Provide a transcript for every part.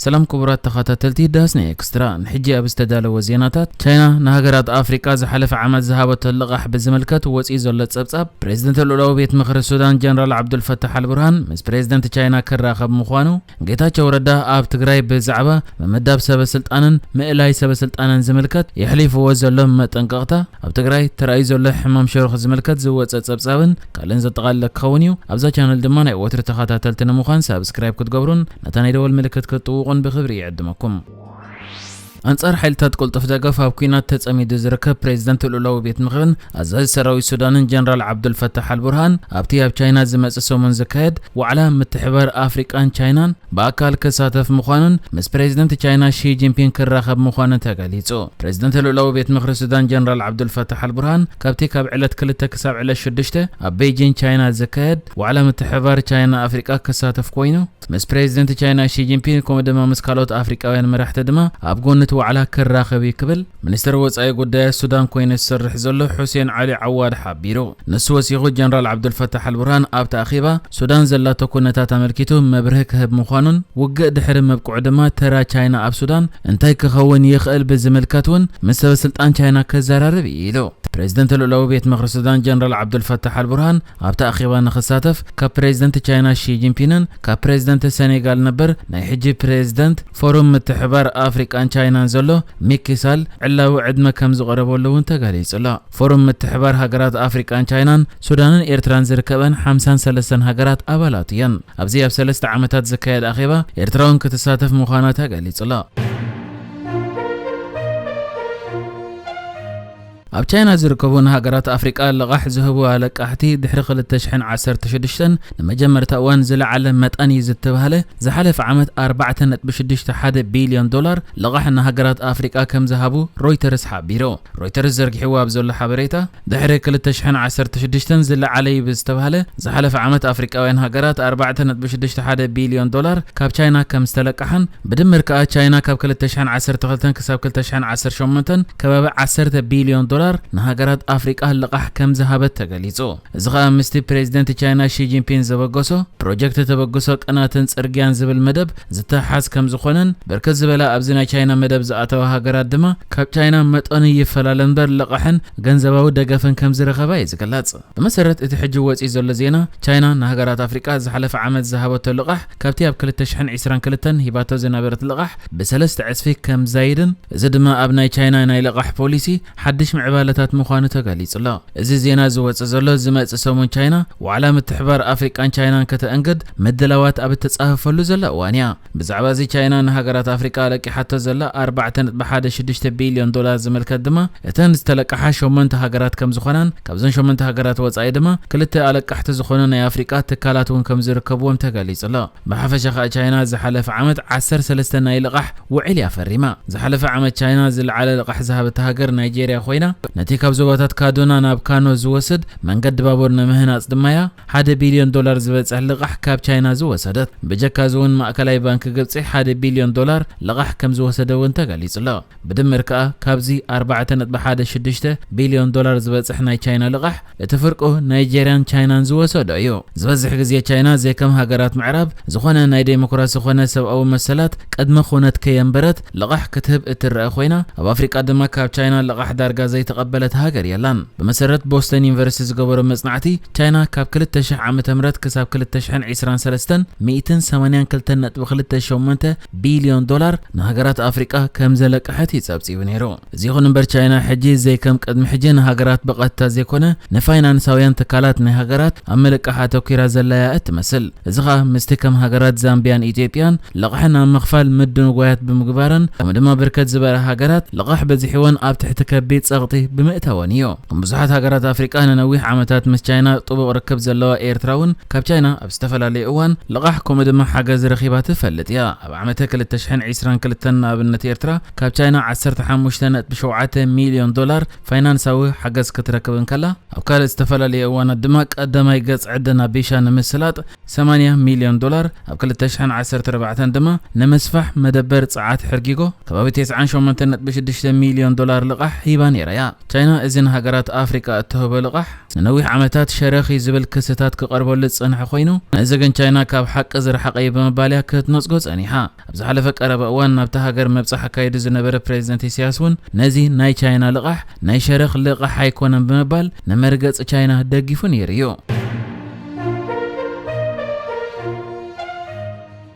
ሰላም ክቡራት ተኸታተልቲ ዳስና ኤክስትራ፣ ንሕጂ ኣብ ዝተዳለወ ዜናታት፣ ቻይና ንሃገራት ኣፍሪቃ ዝሓለፈ ዓመት ዝሃበቶ ልቓሕ ብዝምልከት ወፂኡ ዘሎ ጸብጻብ፣ ፕሬዝደንት ልኡላዊ ቤት ምኽሪ ሱዳን ጀነራል ዓብዱልፈታሕ ኣልቡርሃን ምስ ፕሬዝደንት ቻይና ክራኸብ ምዃኑ፣ ጌታቸው ረዳ ኣብ ትግራይ ብዛዕባ ምምዳብ ሰበ ስልጣንን ምእላይ ሰበ ስልጣንን ዝምልከት የሕሊፍዎ ዘሎ መጠንቀቕታ፣ ኣብ ትግራይ ተራእዩ ዘሎ ሕማም ሸሮኽ ዝምልከት ዝወፀ ጸብጻብን ካልእን ዘጠቓልለ ክኸውን እዩ። ኣብዛ ቻነል ድማ ናይ ወትሪ ተኸታተልቲ ንምዃን ሳብስክራይብ ክትገብሩን ነታ ናይ ደወል ምልክት ክትጥውቑን ብኽብሪ ይዕድመኩም። ኣንጻር ሓይልታት ቅልጡፍ ደገፍ ኣብ ኲናት ተጸሚዱ ዝርከብ ፕሬዝደንት ልኡላዊ ቤት ምኽርን ኣዛዚ ሰራዊት ሱዳንን ጀነራል ዓብዱልፈታሕ ኣልቡርሃን፣ ኣብቲ ኣብ ቻይና ዝመጽእ ሰሙን ዝካየድ ዋዕላ ምትሕባር ኣፍሪቃን ቻይናን ብኣካል ክሳተፍ ምዃኑን ምስ ፕሬዝደንት ቻይና ሺ ጂንፒንግ ክራኸብ ምዃኑን ተገሊጹ። ፕሬዝደንት ልኡላዊ ቤት ምኽሪ ሱዳን ጀነራል ዓብዱልፈታሕ ኣልቡርሃን፣ ካብቲ ካብ ዕለት ክልተ ክሳብ ዕለት ሽዱሽተ ኣብ ቤጂን ቻይና ዝካየድ ዋዕላ ምትሕባር ቻይና ኣፍሪቃ ክሳተፍ ኮይኑ፣ ምስ ፕሬዝደንት ቻይና ሺ ጂንፒንግ ከምኡ ድማ ምስ ካልኦት ኣፍሪቃውያን መራሕቲ ድማ ኣብ ጎኒ እቲ ዋዕላ ክራኸብ እዩ ክብል ሚኒስትር ወጻኢ ጉዳያት ሱዳን ኮይኑ ዝሰርሕ ዘሎ ሑሴን ዓሊ ዓዋድ ሓቢሩ። ንሱ ወሲኹ፣ ጀነራል ዓብዱልፈታሕ ኣልቡርሃን ኣብቲ ኣኼባ ሱዳን ዘላቶ ኩነታት ኣመልኪቱ መብርሂ ክህብ ምዃኑን፣ ውግእ ድሕሪ ምብቅዑ ድማ ተራ ቻይና ኣብ ሱዳን እንታይ ክኸውን ይኽእል ብዝምልከት እውን ምስ ሰበ ስልጣን ቻይና ክዘራረብ እዩ ኢሉ። ፕሬዝደንት ልኡላዊ ቤት ምኽሪ ሱዳን ጀነራል ዓብዱልፈታሕ ኣልቡርሃን ኣብቲ ኣኼባ ንኽሳተፍ ካብ ፕሬዝደንት ቻይና ሺ ጂንፒንን ካብ ፕሬዝደንት ሰኔጋል ነበር ናይ ሕጂ ፕሬዝደንት ፎሩም ምትሕባር ኣፍሪቃን ቻይናን ዘሎ ሚኪ ሳል ዕላዊ ዕድመ ከም ዝቐረበሉ እውን ተገሊጹ ኣሎ። ፎሩም ምትሕባር ሃገራት ኣፍሪቃን ቻይናን ሱዳንን ኤርትራን ዝርከበን ሓምሳን ሰለስተን ሃገራት ኣባላት እየን። ኣብዚ ኣብ ሰለስተ ዓመታት ዝካየድ ኣኼባ ኤርትራ እውን ክትሳተፍ ምዃና ተገሊጹ ኣሎ። ኣብ ቻይና ዝርከቡ ንሃገራት ኣፍሪቃ ልቓሕ ዝህቡ ኣለቃሕቲ ድሕሪ ክልተ ሽሕን ዓሰርተ ሽዱሽተን ንመጀመርታ እዋን ዝለዓለ መጠን እዩ ዝተባህለ ዝሓለፈ ዓመት ኣርባዕተ ነጥቢ ሽዱሽተ ሓደ ቢልዮን ዶላር ልቓሕ ንሃገራት ኣፍሪቃ ከም ዝሃቡ ሮይተርስ ሓቢሩ። ሮይተርስ ዘርጊሕዎ ኣብ ዘሎ ሓበሬታ፣ ድሕሪ ክልተ ሽሕን ዓሰርተ ሽዱሽተን ዝለዓለ እዩ ብዝተባህለ ዝሓለፈ ዓመት ኣፍሪቃውያን ሃገራት ኣርባዕተ ነጥቢ ሽዱሽተ ሓደ ቢልዮን ዶላር ካብ ቻይና ከም ዝተለቃሓን፣ ብድምር ከኣ ቻይና ካብ ክልተ ሽሕን ዓሰርተ ክልተን ክሳብ ክልተ ሽሕን ዓሰርተ ሸሞንተን ከባቢ ዓሰርተ ቢልዮን ዶላር ንሃገራት ኣፍሪቃ ልቓሕ ከም ዝሃበት ተገሊጹ። እዚ ከኣ ምስቲ ፕሬዝደንት ቻይና ሺ ጂንፒንግ ዘበገሶ ፕሮጀክት ተበግሶ ቅናትን ጽርግያን ዝብል መደብ ዝተሓዝ ከም ዝኾነን፣ ብርክት ዝበላ ኣብዚ ናይ ቻይና መደብ ዝኣተዋ ሃገራት ድማ ካብ ቻይና መጠኑ ይፈላለ እምበር ልቓሕን ገንዘባዊ ደገፍን ከም ዝረኸባ እዩ ዝግለጽ። ብመሰረት እቲ ሕጂ ወጺኡ ዘሎ ዜና፣ ቻይና ንሃገራት ኣፍሪቃ ዝሓለፈ ዓመት ዝሃበቶ ልቓሕ ካብቲ ኣብ ክልተ ሽሕን ዕስራን ክልተን ሂባቶ ዝነበረት ልቓሕ ብሰለስተ ዕጽፊ ከም ዛይድን፣ እዚ ድማ ኣብ ናይ ቻይና ናይ ልቓሕ ፖሊሲ ሓድሽ ምዕባለታት ምዃኑ ተገሊጹ ኣሎ። እዚ ዜና ዝወጽእ ዘሎ ዝመጽእ ሰሙን ቻይና ዋዕላ ምትሕባር ኣፍሪቃን ቻይናን ከተእንግድ ምድላዋት ኣብ እተጻፈፈሉ ዘላ እዋን እያ። ብዛዕባ እዚ ቻይና ንሃገራት ኣፍሪቃ ለቂሓቶ ዘላ ኣርባዕተ ነጥቢ ሓደ ሽዱሽተ ቢልዮን ዶላር ዝምልከት ድማ እተን ዝተለቀሓ ሸሞንተ ሃገራት ከም ዝኾናን ካብዘን ሸሞንተ ሃገራት ወጻኢ ድማ ክልተ ኣለቃሕቲ ዝኾኑ ናይ ኣፍሪቃ ትካላት እውን ከም ዝርከብዎም ተገሊጹ ኣሎ። ብሓፈሻ ከኣ ቻይና ዝሓለፈ ዓመት ዓሰርተ ሰለስተ ናይ ልቓሕ ውዕል እያ ፈሪማ። ዝሓለፈ ዓመት ቻይና ዝለዓለ ልቓሕ ዝሃበታ ሃገር ናይጄርያ ኮይና፣ ነቲ ካብ ዞባታት ካዱና ናብ ካኖ ዝወስድ መንገዲ ባቡር ንምህናጽ ድማ እያ ሓደ ቢልዮን ዶላር ዝበጽሕ ልቓሕ ካብ ቻይና ዝወሰደት። ብጀካ እዚ እውን ማእከላይ ባንኪ ግብጺ ሓደ ቢልዮን ዶላር ልቓሕ ከም ዝወሰደ እውን ተገሊጹ ኣሎ። ብድምር ከኣ ካብዚ ኣርባዕተ ነጥቢ ሓደ ሽዱሽተ ቢልዮን ዶላር ዝበጽሕ ናይ ቻይና ልቓሕ እቲ ፍርቁ ናይጄርያን ቻይናን ዝወሰዶ እዩ። ዝበዝሕ ግዜ ቻይና ዘይከም ሃገራት ምዕራብ ዝኾነ ናይ ዴሞክራሲ ኾነ ሰብኣዊ መሰላት ቅድመ ኩነት ከየንበረት ልቓሕ ክትህብ እትረአ ኮይና፣ ኣብ ኣፍሪቃ ድማ ካብ ቻይና ልቓሕ ዳርጋ ዘይተቐበለት ሃገር የላን። ብመሰረት ቦስተን ዩኒቨርሲቲ ዝገበሮ መጽናዕቲ፣ ቻይና ካብ ክልተ ሽሕ ዓመተ ምህረት ክሳብ ክልተ ሽሕን ዕስራን ሰለስተን ሚእትን ሰማንያን ክልተን ነጥቢ ክልተ ሸሞንተ ቢልዮን ዶላር ንሃገራት ኣፍሪቃ ከም ዘለቀሐት እዩ ጸብጺቡ ነይሩ። እዚ ይኹን እምበር፣ ቻይና ሕጂ ዘይከም ቅድሚ ሕጂ ንሃገራት ብቐጥታ ዘይኮነ ንፋይናንሳውያን ትካላት ናይ ሃገራት ኣብ ምልቃሕ ኣተኲራ ዘላ እያ እትመስል። እዚ ኸኣ ምስቲ ከም ሃገራት ዛምቢያን ኢትዮጵያን ልቓሕን ኣብ ምኽፋል ምድንጓያት ብምግባረን፣ ከምኡ ድማ ብርከት ዝበላ ሃገራት ልቓሕ በዚሕወን ኣብ ትሕቲ ከቢድ ጸቕጢ ብምእታወን እዩ። ከም ብዙሓት ሃገራት ኣፍሪቃ ንነዊሕ ዓመታት ምስ ቻይና ጥቡቕ ርክብ ዘለዋ ኤርትራ እውን ካብ ቻይና ኣብ ዝተፈላለዩ እዋን ልቓሕ ከምኡ ድማ ሓገዝ ረኺባ ትፈልጥ እያ። ኣብ ዓመተ ክልተ ሽሕን ዕስራን ክልተን ንኣብነት ኤርትራ ካብ ቻይና ዓሰርተ ሓሙሽተ ነጥቢ ሸውዓተ ሚልዮን ዶላር ፋይናንሳዊ ሓገዝ ክትረክብ እንከላ፣ ኣብ ካልእ ዝተፈላለዩ እዋናት ድማ ቀዳማይ ገጽ ዕደና ቢሻ ንምስላጥ ሰማንያ ሚልዮን ዶላር፣ ኣብ ክልተ ሽሕን ዓሰርተ ኣርባዕተን ድማ ንምስፋሕ መደበር ጸዓት ሕርጊጎ ከባቢ ተስዓን ሸሞንተን ነጥቢ ሽዱሽተ ሚልዮን ዶላር ልቓሕ ሂባ ነይራ እያ። ቻይና እዚ ንሃገራት ኣፍሪቃ እትህቦ ልቓሕ ንነዊሕ ዓመታት ሸረኽ እዩ ዝብል ክስታት ክቐርበሉ ዝጸንሐ ኮይኑ፣ ነዚ ግን ቻይና ካብ ሓቂ ዝረሓቐ እዩ ብምባል እያ ክትነጽጎ ጸኒሓ። ኣብ ዝሓለፈ ቀረባ እዋን ናብታ ሃገር መብጻሕ ኣካይዱ ዝነበረ ፕሬዚደንት ኢሳያስ እውን ነዚ ናይ ቻይና ልቓሕ ናይ ሸረኽ ልቓሕ ኣይኮነን ብምባል ንመርገጺ ቻይና ደጊፉ ነይሩ እዩ።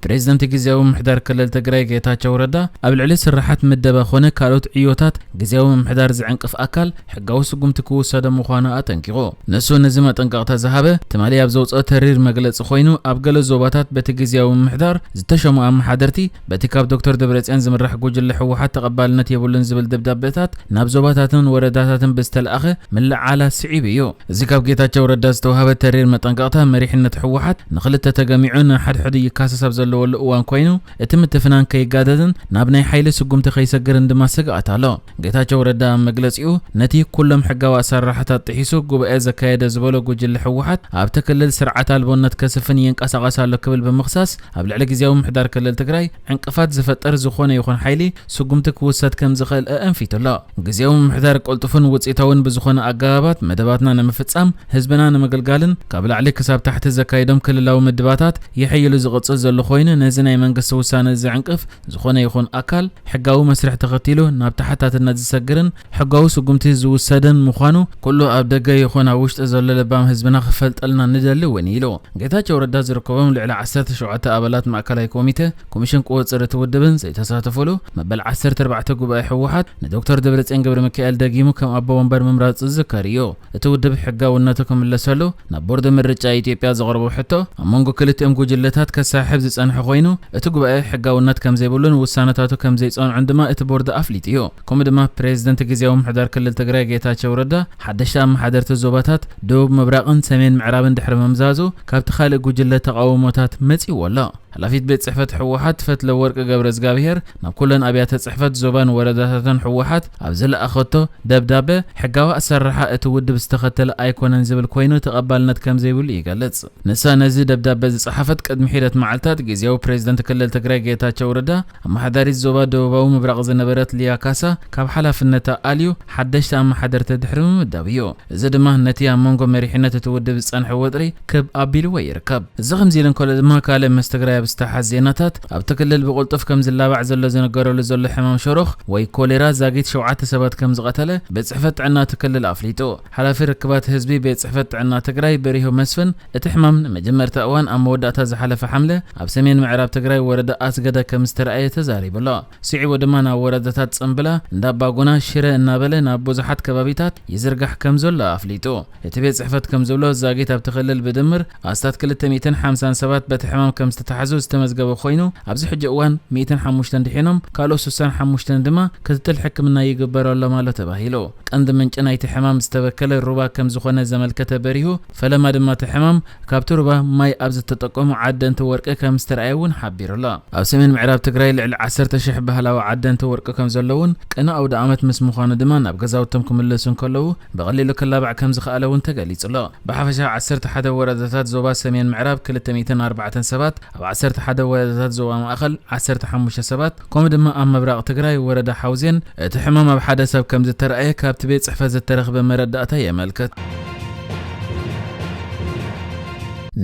ፕሬዚደንት ግዜያዊ ምምሕዳር ክልል ትግራይ ጌታቸው ረዳ ኣብ ልዕሊ ስራሓት ምደባ ኾነ ካልኦት ዕዮታት ግዜያዊ ምምሕዳር ዝዕንቅፍ ኣካል ሕጋዊ ስጉምቲ ክውሰዶ ምዃኑ ኣጠንቂቑ። ንሱ ነዚ መጠንቀቕታ ዝሃበ ትማሊ ኣብ ዘውፅኦ ተሪር መግለፂ ኮይኑ፣ ኣብ ገለ ዞባታት በቲ ግዜያዊ ምምሕዳር ዝተሸሙ ኣመሓደርቲ በቲ ካብ ዶክተር ደብረፅዮን ዝምራሕ ጉጅለ ህወሓት ተቐባልነት የብሉን ዝብል ደብዳቤታት ናብ ዞባታትን ወረዳታትን ብዝተለኣኸ ምልዓላ ስዒቡ እዩ። እዚ ካብ ጌታቸው ረዳ ዝተዋሃበ ተሪር መጠንቀቕታ መሪሕነት ህወሓት ንኽልተ ተገሚዑ ንሓድሕዱ ይካሰስ ኣብ ዘለወሉ እዋን ኮይኑ፣ እቲ ምትፍናን ከይጋደድን ናብ ናይ ሓይሊ ስጉምቲ ከይሰግርን ድማ ስግኣት ኣሎ። ጌታቸው ረዳ ኣብ መግለጺኡ፣ ነቲ ኩሎም ሕጋዊ ኣሰራርሓታት ጥሒሱ ጉባኤ ዘካየደ ዝበሎ ጉጅለ ህወሓት ኣብቲ ክልል ስርዓት ኣልቦነት ከስፍን ይንቀሳቐስ ኣሎ ክብል ብምኽሳስ፣ ኣብ ልዕሊ ግዜያዊ ምምሕዳር ክልል ትግራይ ዕንቅፋት ዝፈጥር ዝኾነ ይኹን ሓይሊ ስጉምቲ ክውሰድ ከም ዝኽእል ኣእንፊቱ ኣሎ። ግዜያዊ ምምሕዳር ቅልጡፍን ውፅኢታውን ብዝኾነ ኣገባባት መደባትና ንምፍጻም፣ ህዝብና ንምግልጋልን ካብ ላዕሊ ክሳብ ታሕቲ ዘካይዶም ክልላዊ ምድባታት የሐይሉ ዝቕጽል ዘሎ ኮይኑ፣ ነዚ ናይ መንግስቲ ውሳነ ዝዕንቅፍ ዝኾነ ይኹን ኣካል ሕጋዊ መስርሕ ተኸቲሉ ናብ ተሓታትነት ዝሰግርን ሕጋዊ ስጉምቲ ዝውሰድን ምዃኑ ኩሉ ኣብ ደገ ይኹን ኣብ ውሽጢ ዘሎ ለባም ህዝብና ክፈልጠልና ንደሊ እውን ኢሉ። ጌታቸው ረዳ ዝርከቦም ልዕሊ ዓሰርተ ሸውዓተ ኣባላት ማእከላይ ኮሚቴ ኮሚሽን ቁፅፅር እቲ ውድብን ዘይተሳተፉሉ መበል ዓሰርተ ኣርባዕተ ጉባኤ ህወሓት ንዶክተር ደብረፅዮን ገብረ ሚካኤል ደጊሙ ከም ኣቦ ወንበር ምምራፁ ዝዝከር እዩ። እቲ ውድብ ሕጋውነቱ ክምለሰሉ ናብ ቦርድ ምርጫ ኢትዮጵያ ዘቕረቦ ሕቶ ኣብ መንጎ ክልቲኦም ጉጅለታት ከሳሕብ ዝጸንሐ ኮይኑ፣ እቲ ጉባኤ ሕጋውነት ከም ዘይብሉን ውሳነታቱ ከም ዘይጸንዑን ድማ እቲ ቦርድ ኣፍሊጡ እዩ። ከምኡ ድማ ፕሬዚደንት ግዜያዊ ምምሕዳር ክልል ትግራይ ጌታቸው ረዳ ሓደሽቲ ኣመሓደርቲ ዞባታት ደቡብ ምብራቕን ሰሜን ምዕራብን ድሕሪ ምምዛዙ ካብቲ ካልእ ጉጅለ ተቓውሞታት መጺእዎ ኣሎ። ሓላፊት ቤት ጽሕፈት ህወሓት ፈትለወርቅ ገብረዝጋብሄር ናብ ኩለን ኣብያተ ጽሕፈት ዞባን ወረዳታትን ህወሓት ኣብ ዝለኣኸቶ ደብዳበ፣ ሕጋዊ ኣሰራርሓ እቲ ውድብ ዝተኸተለ ኣይኮነን ዝብል ኮይኑ ተቐባልነት ከም ዘይብሉ ይገልጽ። ንሳ ነዚ ደብዳበ ዝጸሓፈት ቅድሚ ሒደት መዓልታት ግዜያዊ ፕሬዚደንት ክልል ትግራይ ጌታቸው ረዳ፣ ኣመሓዳሪት ዞባ ደቡባዊ ምብራቕ ዝነበረት ሊያ ካሳ ካብ ሓላፍነታ ኣልዩ ሓደሽቲ ኣመሓደርቲ ድሕሪ ምምዳብ እዩ። እዚ ድማ ነቲ ኣብ መንጎ መሪሕነት እቲ ውድብ ዝጸንሐ ወጥሪ ክብ ኣቢልዎ ይርከብ። እዚ ከምዚ ኢሉ እንከሎ ድማ ካልእ ምስ ትግራይ ኣብ ዝተሓዝ ዜናታት፣ ኣብቲ ክልል ብቕልጡፍ ከም ዝላባዕ ዘሎ ዝነገረሉ ዘሎ ሕማም ሸሮኽ ወይ ኮሌራ ዛጊት ሸውዓተ ሰባት ከም ዝቐተለ ቤት ጽሕፈት ጥዕና እቲ ክልል ኣፍሊጡ። ሓላፊ ርክባት ህዝቢ ቤት ጽሕፈት ጥዕና ትግራይ በሪሁ መስፍን፣ እቲ ሕማም ንመጀመርታ እዋን ኣብ መወዳእታ ዝሓለፈ ሓምለ ኣብ ሰሜን ምዕራብ ትግራይ ወረዳ ኣስገደ ከም ዝተረኣየ ተዛሪቡ ኣሎ። ስዒቡ ድማ ናብ ወረዳታት ጽምብላ፣ እንዳባጉና፣ ሽረ እናበለ ናብ ብዙሓት ከባቢታት ይዝርጋሕ ከም ዘሎ ኣፍሊጡ። እቲ ቤት ጽሕፈት ከም ዝብሎ ዛጊት ኣብቲ ክልል ብድምር ኣስታት ክልተ ሚእትን ሓምሳን ሰባት በቲ ሕማም ከም ዝተታሕዙ ዝተመዝገበ ኮይኑ፣ ኣብዚ ሕጂ እዋን ሚእትን ሓሙሽተን ድሒኖም፣ ካልኦት ስሳን ሓሙሽተን ድማ ክትትል ሕክምና ይግበረሎም ኣሎ ተባሂሉ። ቀንዲ ምንጪ ናይቲ ሕማም ዝተበከለ ሩባ ከም ዝኾነ ዘመልከተ በሪሁ፣ ፈለማ ድማ እቲ ሕማም ካብቲ ሩባ ማይ ኣብ ዝተጠቀሙ ዓደንቲ ወርቂ ከም ዝተረኣየ እውን ሓቢሩ ኣሎ። ኣብ ሰሜን ምዕራብ ትግራይ ልዕሊ ዓሰርተ ሽሕ ባህላዊ ዓደንቲ ወርቂ ከም ዘለውን ቅነ ኣውደ ዓመት ምስ ምዃኑ ድማ ናብ ገዛውቶም ክምለሱ እንከለዉ ብቐሊሉ ክላባዕ ከም ዝኸኣለ እውን ተገሊጹ ኣሎ። ብሓፈሻ ዓሰርተ ሓደ ወረዳታት ዞባ ሰሜን ምዕራብ ክልተ ሚእትን ኣርባዕተን ሰባት፣ ኣብ ዓሰርተ ሓደ ወረዳታት ዞባ ማእኸል ዓሰርተ ሓሙሽተ ሰባት፣ ከምኡ ድማ ኣብ ምብራቕ ትግራይ ወረዳ ሓውዜን እቲ ሕማም ኣብ ሓደ ሰብ ከም ዝተረኣየ ካብቲ ቤት ጽሕፈት ዝተረኽበ መረዳእታ የመልክት።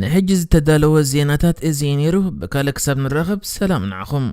ንሕጂ ዝተዳለወ ዜናታት እዚ እዩ ነይሩ። ብካልእ ክሳብ ንራኸብ ሰላም ንዓኹም።